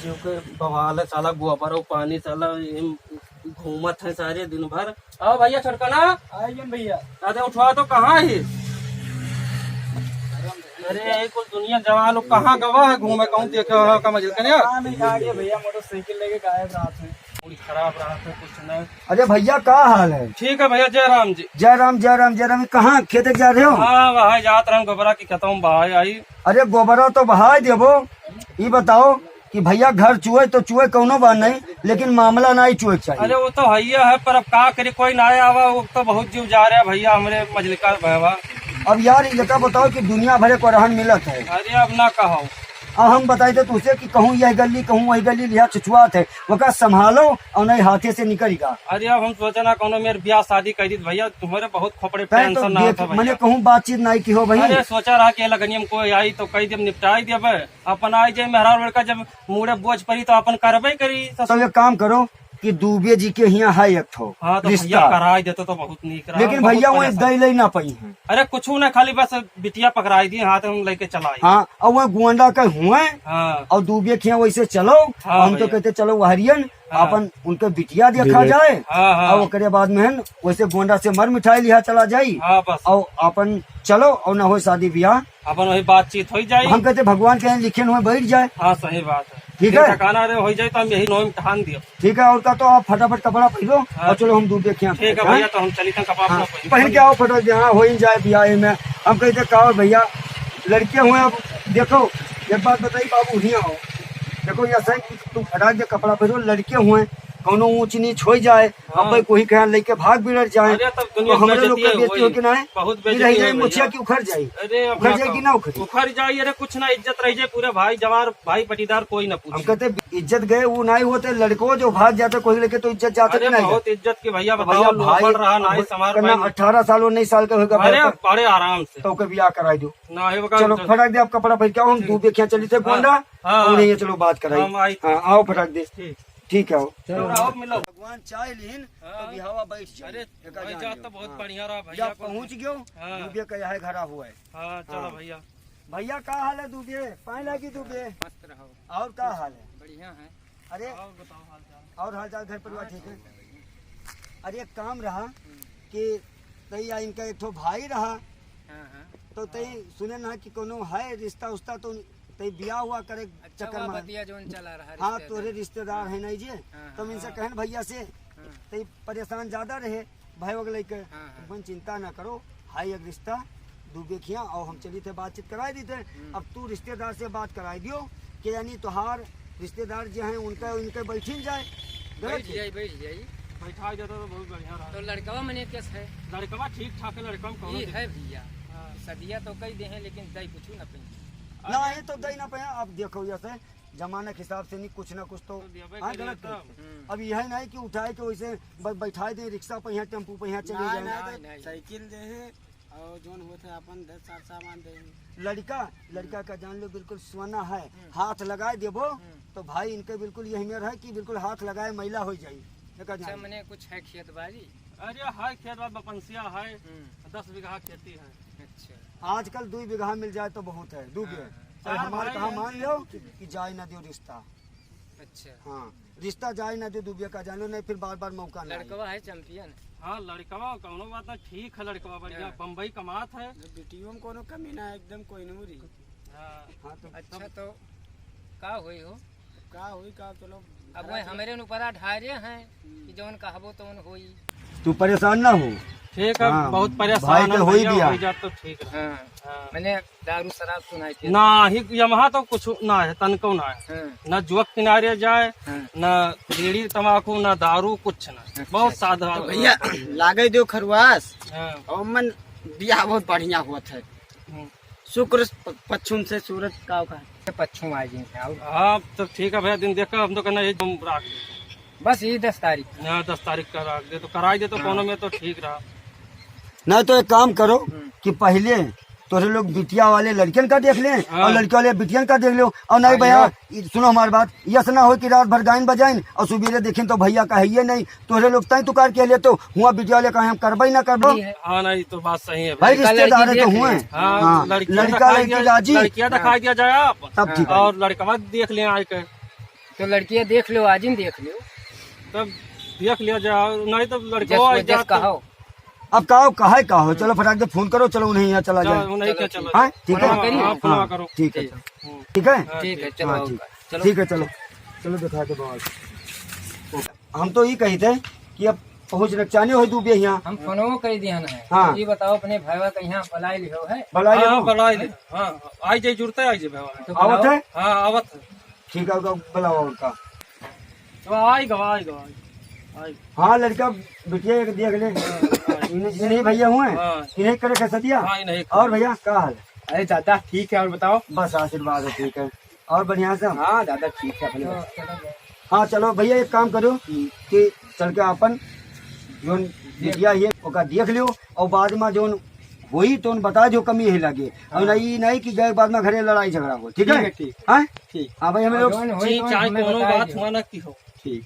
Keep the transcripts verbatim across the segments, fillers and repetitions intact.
क्योंकि बवाल है साला, गोबर और पानी साला, ये घूमत है सारे दिन भर। आओ भैया छोटकना। आइए भैया। अरे उठवा तो, कहाँ है? अरे यही कुल दुनिया जवान लोग कहाँ गवा है घूमे, कहूँ देखे हो का मजल कने? कहाँ नहीं, कहाँ गए भैया, मोटरसाइकिल लेके गायब रहत है। पूरी खराब रहत है, कुछ नहीं। अरे भैया, का हाल है? ठीक है भैया, जय राम जी। जय राम, जय राम, जय राम। कहाँ खेते जा रहे हो? हाँ, वहाँ जात रहन गोबरा की खतम बहाए आई। अरे गोबरा तो बहाए देबो, ई बताओ कि भैया घर चुए तो चुए, कौनो बात नहीं, लेकिन मामला ना ही चुए के चाहिए। अरे वो तो भैया है, पर अब का करी, कोई ना आवा, वो तो बहुत जीव जा रहा है भैया, हमरे मजलिका भैया। अब यार ये तो बताओ कि दुनिया भरे को रहन मिलत है। अरे अब ना कहो। अब हम बताई थे तुझसे कि कहूँ यह गली, कहूँ वही गली, लिहा छुछुआत है, वका संभालो और नहीं हाथे से निकल गा। अरे अब हम सोचा ना कौनो मेर ब्याह शादी कर दी भैया, तुम्हारे बहुत खोपड़े तैं तो टेंशन ना देख, होता भैया। मने कहूँ बातचीत नहीं की हो भाई। अरे सोचा रहा कि लगनिया में कोई आई तो कह दे निपटाई देबे, अपन आई जाए मेहरारू लड़का जब मूड़े बोझ पड़ी तो अपन करबे करी। तब एक काम करो कि दुबे जी के हियाँ है एक ठो हाँ, तो रिश्ता। भैया कराई देते तो बहुत नीक रहा, लेकिन बहुत भैया वहीं परेशान। दई लई ना पाई हैं। अरे कुछ ना, खाली बस बिटिया पकड़ाई दी, हाथ में लेके चलाई। हाँ, और वह गोंडा के हुए हाँ। और दुबे के हियाँ वैसे चलो, हाँ हम तो भैया। कहते चलो वहरियन, हाँ। अपन उनके बिटिया देखा धीरे। जाए हाँ, हाँ। और ओकरे बाद में है न, वैसे गोंडा से मर मिठाई लिहा चला जाई हाँ, बस। और अपन चलो और ना हो शादी ब्याह। अपन वही बातचीत हो जाई। हम कहते भगवान के यहाँ लिखे हुए बैठ जाए। हाँ, सही बात है। ठीक है। ठिकाना रे हो जाए तो हम यही नौ में ठान दियो। ठीक है, और का तो आप फटाफट कपड़ा पहनो हाँ। और चलो हम दूध देखे हैं। ठीक है हाँ? भैया, तो हम चली थे कपड़ा हाँ, पहन के। पहन के आओ फटाफट, हाँ, हो ही जाए ब्याह में। हम कहते का और भैया, लड़के हुए, अब देखो, एक बात बताई बाबू, हियाँ आओ। देखो, ऐसा है कि तुम फटाक दे कपड़ा पहनो, लड़के हुए, कौनो ऊंच नीच हो जाए, हाँ। अब भाई कोई कहाँ लेके भाग बिगड़ जाए, अरे, तब तो दुनिया हमरे लोग बेइज्जती का है, बेइज्जती वही। हो कि ना है? बहुत ये रह बेइज्जती जाए, है मुछिया भैया। की उखड़ जाए, अरे, अब उखड़ ना जाए तो कि ना उखड़े? उखड़ जाए, अरे, कुछ ना, इज्जत रह जाए, पूरे भाई, जवार, भाई, पटीदार, कोई ना पूछे। हम कहते, इज्जत गए, वो नहीं होते, लड़को जो भाग जाते, कोई लेके तो इज्जत जाते अरे, कि नहीं बहुत जाते? इज्जत की भैया, तो बताओ, भैया, लो, भाई, बढ़ रहा, अब नहीं, समार करना, भाई। अठारह साल, उन्नीस साल का होगा अरे, भाई, बड़े आराम से। तो ओके ब्याह कराई दो। ना, ये बका चलो, तो फटाक दे, आप कपड़ा पहन के आओ, हम ठीक। दूध देखिया चली थे हाँ, गोंडा, हाँ, और हाँ। ये चलो बात कराई। हम आई। हाँ, आओ फटाक दे। ठीक। ठीक है, आओ। चलो, आओ, मिलो। भगवान चाह लीन, तो हाँ। बिहावा बैठ जाए। अरे, एका भाई, जान जात लो। तो बहुत हाँ। बढ़िया रहा, या भैया को। पहुँच गयो, हाँ। दूबे का यहाँ घरा हुआ है। हाँ, चलो हाँ। भैया। भैया, का हाल है दूबे? पाए लागी दूबे? मस्त रहो। और का हाल है? बढ़िया है। अरे, और बताओ हाल चाल। और हाल चाल, घर परिवार हाँ, ठीक है? ठीक है। अरे, एक काम रहा हम्म। कि तई या इनका एक ठो भाई रहा, हाँ, हाँ। तो तई हाँ। सुने ना कि कोनो है रिश्ता उश्ता, तो तई बियाह हुआ करे अच्छा, चक्कर हुआ में। बतिया जोन चला रहा हाँ, रिश्तेदार। तोरे रिश्तेदार हाँ। है नहीं जे, हाँ, तो हम इनसे हाँ। कहन भैया से, हाँ। तई परेशान ज्यादा रहे, भाई वगैरह के, हाँ, हाँ। तुम चिंता ना करो, हाई एक रिश्ता दूबे खिया और हम चली थे बातचीत कराई दी थे। हम्म। अब तू रिश्तेदार से बात कराई दियो कि यानी तोहार रिश्तेदार जो हैं उनका, उनके बैठिन जाए। गलत बैठ है? जाई, बैठ जाई। बैठा देता तो बहुत बढ़िया रहा। तो लड़कवा मने कैस है? लड़कवा ठीक ठाक है, लड़कवा में कौनो ई दिक्कत है भैया। हाँ। सदिया तो कई दे हैं, लेकिन दई कुछ ना पे। ना, ये तो दई ना पे। अब देखो जैसे जमाना के हिसाब से नहीं, कुछ ना कुछ तो तो देबे हाँ, करिए गलत तब। है। हम्म। अब यह नहीं कि उठाए के वैसे ब-, बैठाए दे रिक्शा पे, यहाँ टेम्पू पे, यहाँ चले ना, जाए। ना, ना, तो नहीं। साइकिल दे है और जोन होत है अपन दस साल सामान दे है। लड़का, लड़का का जान लो बिल्कुल सोना है, हम्म। हाथ लगाए देबो हम्म। तो भाई इनके बिल्कुल यही मेर है कि बिल्कुल हाथ लगाए मैला हो जाई। एका अच्छा, जान लो। मने कुछ है खेत बाड़ी? अरे है खेत बाड़ी, बपनसिया है, हम्म। दस बीघा खेती है। अच्छा। आजकल दुई बीघा मिल जाए तो बहुत है, दू हाँ, बीघा। हाँ। और चार हमारे भाई कहाँ हैं। मान लो कि जाए ना दियो रिश्ता। अच्छा। हाँ, रिश्ता जाए ना दियो, दूबे का जानो नहीं, फिर बार बार मौका ना आए। लड़कवा है चैंपियन। हाँ, लड़कवा कौनो बात ना, ठीक है लड़कवा, बढ़िया, हाँ। बम्बई कमात है। बिटियो में कोनो कमी ना है, एकदम कोहिनूर ही। हाँ। हाँ, तो अच्छा, तब तो का होई हो? का होई का, चलो, अब वही हमरे ऊपर ढारे हैं कि जौन कहबो तौन होई। तू परेशान ना हो। ठीक है, हाँ, बहुत परेशान भाई के है होई भैया, दिया। होई जात तो ठीक रहा। हाँ, हाँ। मैंने दारू शराब सुनाई थी। ना ही, यहाँ तो कुछ ना है, तनको ना है। हाँ। ना जुआ के किनारे जाए, हाँ। ना बीड़ी तमाकू, ना दारू, कुछ ना। अच्छा, बहुत अच्छा। सादा। तो भैया, लागे दो खरवास। हाँ। और मन बियाह बहुत बढ़िया हुआ था। हम्म। शुक्र प-, पच्छुम से सूरज का होगा? पच्छुम आ गई है, आओ। हाँ, तो ठीक है भैया, दिन देख कर हम तो कहना ये तुम रख दे। बस यही दस तारीख। हाँ, दस तारीख का रख दे, तो कराई दे तो हाँ। कोनो में तो ठीक रहा। ना तो एक काम करो हम्म। कि पहले तोरे लोग बिटिया वाले लड़कियन का देख लें हाँ। और लड़के वाले बिटियन का देख लो। और नहीं हाँ, भैया, ये ई सुनो हमारी बात, यस ना हो कि रात भर गायन बजाइन और सुबेरे देखें तो भैया का है ये नहीं, तोहरे लोग तय तुकार के लिए तो हुआ बिटिया वाले कहे हम करबे ही ना करबो। हाँ, नहीं, तो बात सही है भाई, भाई। लड़का रिश्तेदार लड़की है तो देख हुए। ले। हाँ, हाँ, लड़कियां लड़का दिखाई लड़की दिया, राजी। लड़कियां हाँ। दिखाई दिया जाए आप। तब ठीक है। और लड़कवा देख लें आए के। तो लड़किया देख लो, आज ही देख लो। तब देख लिया जाओ, नहीं तो लड़को जस आ वजस जात तो कहो। अब का हो, कहे का हो, चलो फटाक से फोन करो, चलो उन्हें यहाँ चला चलो, जाए। उन्हें चलो, क्या ठीक। चलो। हाँ, ठीक है? फोनवा करी। हाँ, फोनवा हाँ, करो। ठीक है, ठीक। चलो। हम्म। ठीक है, चलो, हाँ, आओ ठीक। का। चलो। ठीक है, चलो। चलो दिखा के बाबा। हम तो ये कही थे कि अब पहुँच नकचाने हो दू बे यहाँ। हम फोनवो कर दिया ना है। हाँ। ये बताओ अपने भाईवा का यहाँ बुलाए लिहो है? बुलाए हाँ, लिहो? बुलाए लिहो। हाँ, आई जाए जुड़ते आई जाए भाईवा। तो आवत बुलाओ। है? हाँ, आवत है। ठीक है, तो बुलाओ उनका। तो आई गवा, आई गवा, आई। हाँ, लड़का बिटिया एक देख ले। हाँ, हाँ। इन्हें, इन्हें भैया हुए? हाँ। इन्हें करे कैसे दिया? हाँ, इन्हें करे। और भैया, का हाल है? अरे दादा, ठीक है, और बताओ? बस आशीर्वाद है, ठीक है। और बढ़िया से? हाँ दादा, ठीक है, अपने बताओ। हाँ, चलो भैया, एक काम करो हम्म। कि चल के अपन जोन बिटिया ये ओका देख लियो और बाद में जोन होई तो बता दियो, कमी यही लगे। और हाँ। नहीं, नहीं कि गए बाद में घरे लड़ाई झगड़ा हो, ठीक है? ठीक है, ठीक। हाँ? ठीक। हाँ भाई, हम लोग जौन होई, जी, जौन चाहे हमें कोनो बताए बात दियो। हुआ ना कि हो। ठीक।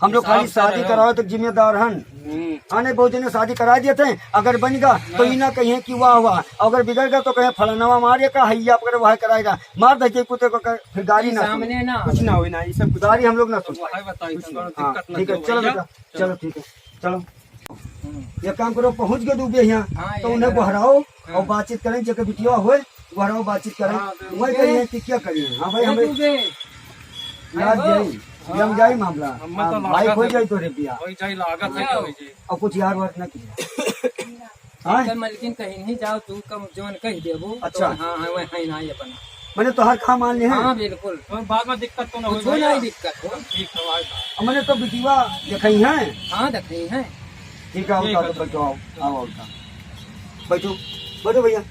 हम लोग खाली हिसाब से शादी रहो। करावे तो जिम्मेदार हन। हम्म। हाँ, नहीं, बहुत जने शादी करा देते हैं, अगर बन गया तो हाँ। ई ना कहिए कि वाह, वाह, अगर बिगड़ गया तो कहे फलानावा मार या का हैया पकड़े वह कराएगा, मार दे के कुत्ते को कर, फिर गाड़ी ना सामने सुनो। ना कुछ ना होई ना, ये सब कुछ गाड़ी हम लोग ना तो सुनो। वही बताई, कुछ तो नहीं। हाँ, दिक्कत ना ठीक है, दो चलो भैया। बेटा, चलो, ठीक है, चलो। हम्म। एक काम करो, पहुँच गए दुबे यहाँ, हाँ, तो ये उन्हें घर। बहराओ हाँ। और बातचीत करें, जेकर बिटिया होए, बहराओ बातचीत करें। हाँ, तो वही ये करिए कि क्या करिए? हाँ भाई, ये हमें दुबे। लाग अरे जाई, हो। लम जाई मामला। हमें तो हाँ, भाई लागत हो है। जाई तोरे बिया। वही जाई लागत है, हाँ। वही जाई। और कुछ यार वार ना किया। हाँ? तो मलकिन कहीं नहीं जाओ, तू कम जौन कह देबो, अच्छा। तो हाँ, हाँ, वह है ना ये अपना। मैंने तोहर कहा मान ले हैं। हाँ, बिल्कुल। तो बाद में दिक्कत तो ना हो कुछ जाए। नहीं दिक्कत हो। ठीक है, भाई। अब मैंने तो बिटिया देखई हैं। हाँ, देखई हैं। ठीक है, ठीक उनका है, तो तो बैठो, आओ, आओ, आओ, उनका। बैठो, बैठो भैया,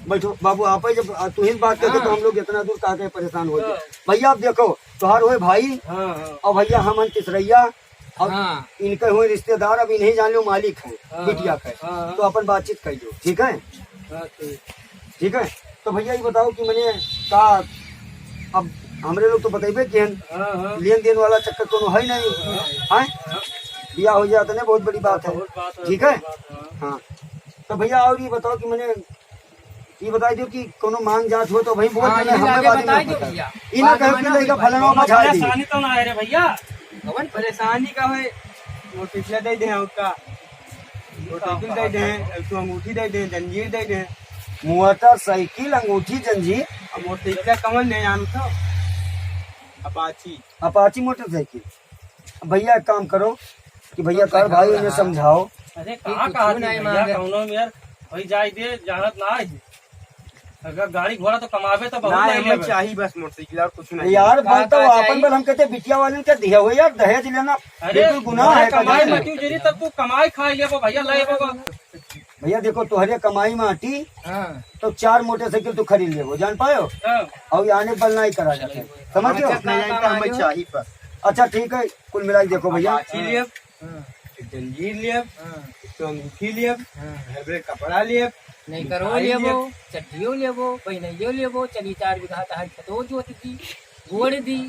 बैठो। बाबू, आप ही जब, आ, तू ही बात करके तो हाँ। हम लोग इतना दूर का के परेशान हो गए। हाँ। भैया, आप देखो, तोहार होए भाई, हाँ, हाँ। और भैया हम हन तिसरैया, अब हाँ। इनके हुए रिश्तेदार, अब इन्हीं जान लो मालिक हैं, हाँ, बिटिया हाँ, के। हाँ, हाँ। तो अपन बातचीत कर लो, ठीक है? हाँ, ठीक। ठीक है? तो भैया, ये बताओ कि मने का, अब हमरे लोग तो बतेबे किहन, हाँ, हाँ। लेन देन वाला चक्कर कोनो है नहीं, हाँ। हैं? हाँ। बिया हो जाए, तने बहुत बड़ी बात है। बहुत बात है, ठीक है? बहुत बात है। हाँ। तो भैया, और ये बताओ कि मने ई बताई दियो कि कोनो मांग जांच हो तो भाई बोल हाँ, देना, ये हमें आगे बारे में बताई दियो पता। भैया। ई ना कहे कि लइका फलाना बझा दी। परेशानी तो ना है रे भैया। कवन परेशानी का है? मोटरसाइकिल दे दे, और का? मोटरसाइकिल दे दे, एक ठो अंगूठी दे दे, जंजीर दे दे। मोटरसाइकिल, अंगूठी, जंजीर। अब मोटरसाइकिल कवन ले जान तो? अपाची। अपाची मोटरसाइकिल। अब भैया एक काम करो कि भैया तो तार भाई उन्हें समझाओ। अरे कहाँ कुछ कहा नहीं भैया, मांगे। कौनो में यार, भाई जाए दे, जानत ना है। अगर गाड़ी घोड़ा तो कमावे तो बहुत ना, नहीं हमें लेवे। चाहिए बस मोटरसाइकिल और कुछ नहीं। यार, का, बोलता का हूँ, आपन चाहिए? बल हम कहते बिटिया वाले के दिया हुआ यार, दहेज लेना अरे, बिल्कुल गुनाह है, कमाई कभी मटी उजरी तब तू कमाई खाई लेबो भैया, ले लेबो। भैया देखो, तोहरे कमाई में आटी हाँ। तो चार मोटरसाइकिल तू खरीद लेबो, जान पायो? हाँ। और ये आने बल नहीं करा जाते, समझ गयो? अच्छा, नहीं, नहीं, तो हमें चाहिए बस। अच्छा ठीक है, कुल मिला के देखो भैया। अपाची लेब, हाँ। एक जंजीर लेब, हाँ। एक तो अंगूठी लेब, हाँ। घर में कपड़ा लेब, नहीं करो मिठाई लेबो, लेब। चड्डियो लेबो, पहिनैयो लेबो, चली चार बीघा तहार खेतो जोत दी, गोड़ दी,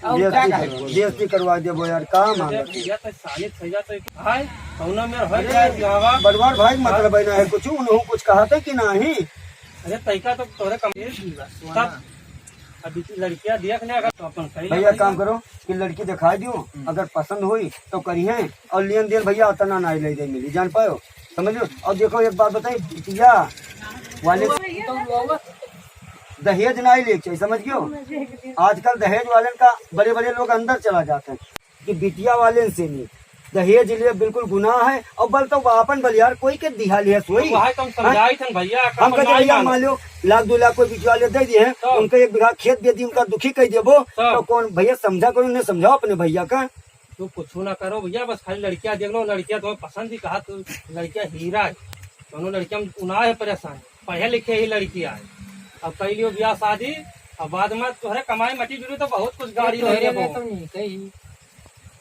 और क्या बेइज्जती कहे? करवा, बेइज्जती करवा देबो यार, का अरे मांगत है? भैया, तो साले भैया तो एक भाई, कौनो में है अरे, क्या बिहावा? बड़वार भाई, मतलब है ना है कुछ, उन्हों कुछ कहा था कि नहीं? अरे, तैका तो तोरे कम तब अभी लड़कियां देख ले, अगर तो अपन सही भैया, लगाई काम ना। करो कि लड़की दिखा दियो, हम्म। अगर पसंद होई तो करिहे, और लेन देन भैया उतना ना ले दे मिली, जान पायो, समझ लो। और देखो, एक बात बताई, बिटिया वाले दहेज ना लेके चाहिए, समझ गयो? आजकल दहेज वाले का बड़े बड़े लोग अंदर चला जाते हैं कि बिटिया वाले से नहीं, दहेज लिए बिल्कुल गुनाह है। और बल तो आपन बल यार, कोई के दिहा लिया सोई। तो वही तो हम हैं? समझाई थन भैया, हम अपन कहते नहीं भैया मानो। मान लो लाख दो लाख कोई बिटिया वाले दे दिए हैं, तो उनका एक बीघा खेत दे दी, उनका दुखी कह देबो, तो तो कौन भैया समझा करो, उन्हें समझाओ अपने भैया का। तू कुछ ना करो भैया, बस खाली लड़कियां देख लो, लड़कियां तुम्हें पसंद ही कहा, तू लड़कियां हीरा है, दोनों लड़कियां में उनाए है परेशान, पढ़े लिखे ही लड़की आए, अब कह लियो ब्याह शादी, अब बाद में तोहरे कमाई मटी जुड़ी तो बहुत कुछ गाड़ी तोहरे ले लिए लेबो। तो नहीं कही।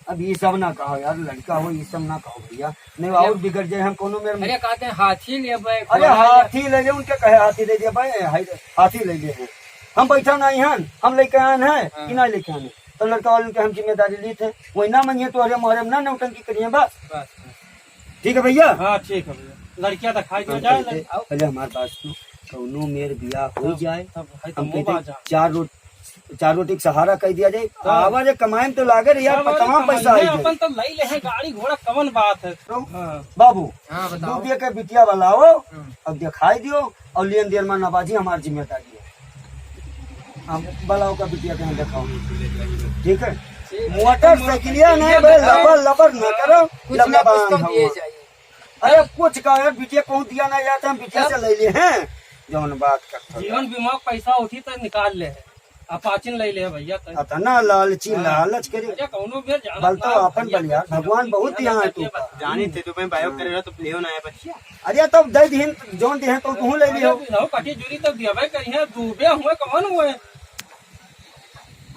अब ये सब ना कहो यार, लड़का हो, ये सब ना कहो भैया, नहीं भैया। और बिगड़ जाए हम कोनो मेरे अरे कहते हैं हाथी लेबे, अरे घोड़ा हाथी ले ले, उनके कहे हाथी दे दिया भाई, हाय, हाथी ले ले हैं। हम बैठा नहीं हन, हम लेके आन हैं हाँ। कि नहीं लेके आन हैं? तो लड़का वाले के हम जिम्मेदारी ली थे, वही ना मंगिए तो अरे मोहरे में ना नौटंकी करिए बस। बस, बस। ठीक है भैया? हाँ, ठीक है भैया। लड़कियां दिखाई हम दे जाए, कहते, लड़- पहले हमारे पास तो कौनो मेर बियाह हो हाँ, जाए, तब भाई हम तब कहते बात जाए। चार रोज चार रोटी के सहारा कइ दिया जाए। हाँ। आवा जे कमाए में तो लागे रे यार, सब अरे पतवा पैसा कमाइए आई जाए। अपन तो लई ले है गाड़ी घोड़ा, कवन बात है? तो हाँ। बाबू, हाँ, बताओ। दू बिया के बिटिया वाला हो, हाँ। अब दिखाई दियो और लेन देन में नबाजी हमार जिम्मेदारी है। हम बलाओ का बिटिया कहीं दिखाओ, ठीक है? ठीक। मोटरसाइकिलिया नहीं बे, लबर लबर न करो, कुछ ना कुछ लबलबान तो हो। दिए जाइए। अरे कुछ का है, बिटिया कहूँ दिया ना जाता, हम बिटिया से ले लिए हैं, जौन बात करता है। जीवन बीमा पैसा उठी तो निकाल ले है, अपाचिन ले ले है भैया तो। अतना लालची, हाँ। लालच करे। अरे कौनो भी जाना बल तो था, अपन भैया बलिया, तो भगवान बहुत दिया है तू। जानी थे तो मैं बायो करे रहा तो लेव ना आया बच्चिया। अरे तब दे दिहिन, जौन दिहे तो तू ले लियो। अरे ना कटी जुरी तो दिया भाई कहीं है, डूबे हुए कौन हुए?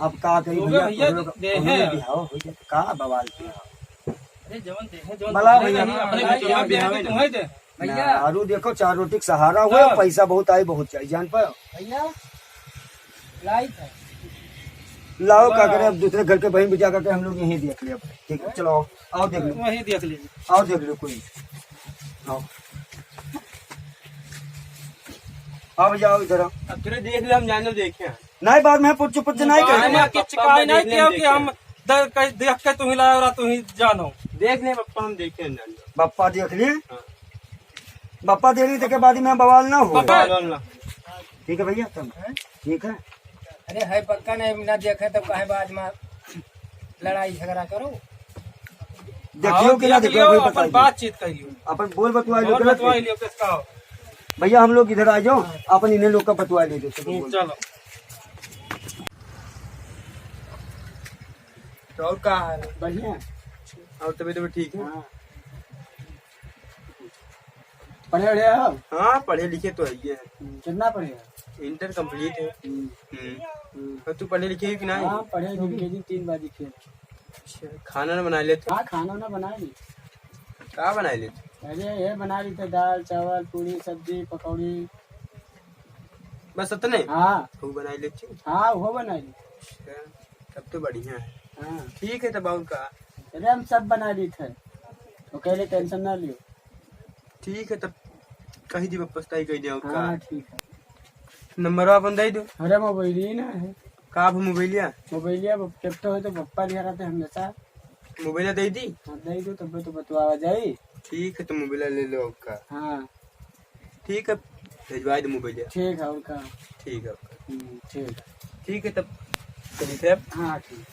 अब का कही डूबे भैया, भैया तोहरो दे हमरे हैं। बिहाव हो जाए तो का बवाल के? अरे जवन दे है, जवन मला दे भैया। है, अपने भैया, बिटिया भैया, बिटिया भैया। तुम्हें दे। भैया। ना, आरू देखो, चार रोटी के सहारा हुए, हाँ। पैसा बहुत आई, बहुत चाहिए, जान पायो? भैया, लाइट है। लाओ, का वाह। करे, अब दूसरे घर के बहन बिटिया करके हम लोग यहीं देख लिया। ठीक है, चलो, आओ, आओ देख लो। वहीं देख लीजिए। आओ देख लो कोई। आओ। आओ भैया, आओ इधर आओ। अब तेरे देख ले, हम जान लो देखे हैं। नहीं, बाद में पुच्छ पुच्छ नहीं नहीं, करे। बाद में किच पप्पा का को नहीं देखने किया कि देखे। हम द-, कहीं देख के तू ही लाया और तू ही जानो। देख ले पप्पा, हम देखे हैं, जान लो। पप्पा देख लिए? हाँ। बप्पा देरी तक के बाद में बवाल ना हो। बवाल ना। ठीक है भैया, तब ठीक है। अरे है पक्का नहीं, ना देखे तब काहे बाद में लड़ाई झगड़ा करो। देखियो आओ, कि ना देख देखियो, लियो, वही अपन बताइए। बातचीत करियो। अपन बोल बतुआ लियो, और गलत बतुआ नहीं। लियो, किसका हो? भैया हम लोग इधर आ जाओ, अपन इन्हें लोग का बतुआ ले दो। हम्म, चलो। तो और का हाल है? बढ़िया। और तबीयत वबीयत ठीक है? हाँ। पढ़े वढ़े हो? हाँ, पढ़े लिखे तो है ही है। हम्म, कितना पढ़े हो? इंटर कंप्लीट है। हम्म। हम्म। हम्म। और तू पढ़े लिखे हो कि नहीं? हाँ, पढ़े लिखे जी, तीन बार लिखे। अच्छा, खाना ना बना लेते? हाँ, खाना ना बना ली। का बना लेते? अरे, ये बना ली थे दाल, चावल, पूरी, सब्जी, पकौड़ी। बस इतने? हाँ। वो बना लेते? हाँ, वो बना ली। अच्छा, तब तो बढ़िया है। हाँ। ठीक है, तब और का? अरे, हम सब बना ली थे, तो कहले टेंशन ना लियो। ठीक है, तब कही दी वापस ताई कही दे और का? हाँ, ठीक है। नंबर अपन दे दो। अरे, मोबाइल ही ना है। का अब मोबाइलिया? मोबाइलिया अब टेक्टो है तो पप्पा लिया रहते हमेशा। मोबाइल दे दी? हाँ, दे दो, तब तो बतवावा जाई। ठीक है, तो मोबाइल ले लो और का? हाँ। ठीक है, भेजवा दे मोबाइल। ठीक है, और का? ठीक है। हम्म, ठीक है। ठीक है, तब चलिए फिर। हाँ, ठीक।